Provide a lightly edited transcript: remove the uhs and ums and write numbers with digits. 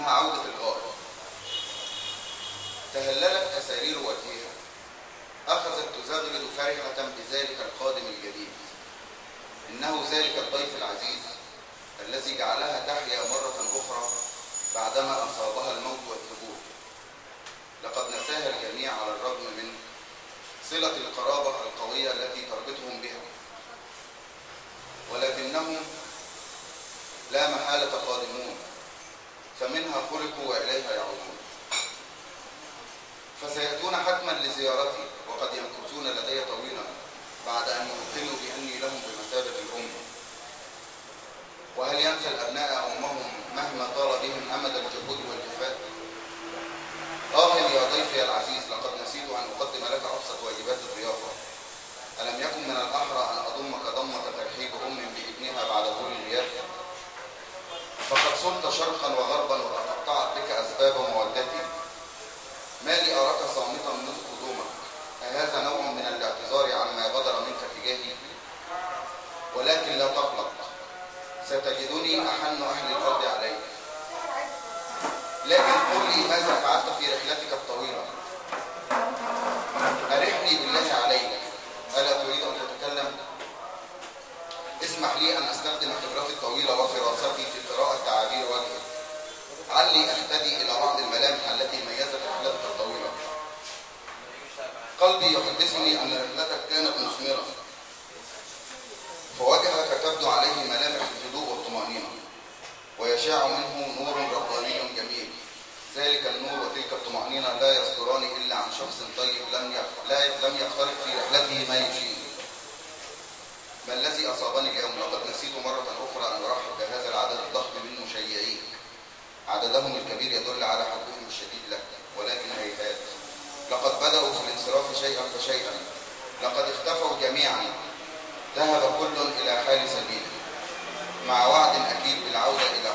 إنها عودة الغار. تهللت أسارير وجهها، أخذت تزغرد فرحة بذلك القادم الجديد. إنه ذلك الضيف العزيز الذي جعلها تحيا مرة أخرى بعدما أصابها الموت والثبور. لقد نساها الجميع على الرغم من صلة القرابة القوية التي تربطهم بها، ولكنهم لا محالة قادمون، فمنها خلقوا وإليها يعودون. فسيأتون حتما لزيارتي، وقد يمكثون لدي طويلا بعد أن يوقنوا بأني لهم بمثابة الأم. وهل ينسى الأبناء أمهم مهما طال بهم أمد الجهود والجفاء؟ يا ضيفي العزيز، لقد نسيت أن أقدم لك أبسط واجبات الضيافة. ألم يكن من الأحرى أن أضمك ضمة ترحيب أم بابنها بعد طول الغياب؟ فقد صمت شرقا وغربا وتقطعت بك أسباب مودتي. ما لي أراك صامتا منذ قدومك؟ أهذا نوع من الاعتذار عما غدر منك تجاهي؟ ولكن لا تقلق، ستجدني أحن أهل الأرض عليك. لكن قل لي، ماذا فعلت في رحلتك الطويلة؟ أرحني بالله عليك، ألا تريد أن تتكلم؟ اسمح لي أن أستخدم خبرتي الطويلة وفراستي في قراءة تعابير وجهك، علي أهتدي إلى بعض الملامح التي ميزت رحلتك الطويلة. قلبي يحدثني أن رحلتك كانت مثمرة، فوجهك تبدو عليه ملامح الهدوء والطمأنينة، ويشاع منه نور رباني جميل. ذلك النور وتلك الطمأنينة لا يصدران إلا عن شخص طيب لم يقترف في رحلته ما يشير. ما الذي أصابني اليوم؟ لقد نسيت مرة أخرى أن أرحب بهذا العدد الضخم من مشيعيك. عددهم الكبير يدل على حبهم الشديد لك، ولكن هيهات، لقد بدأوا في الانصراف شيئا فشيئا. لقد اختفوا جميعا، ذهب كل إلى حال سبيله، مع وعد أكيد بالعودة إلى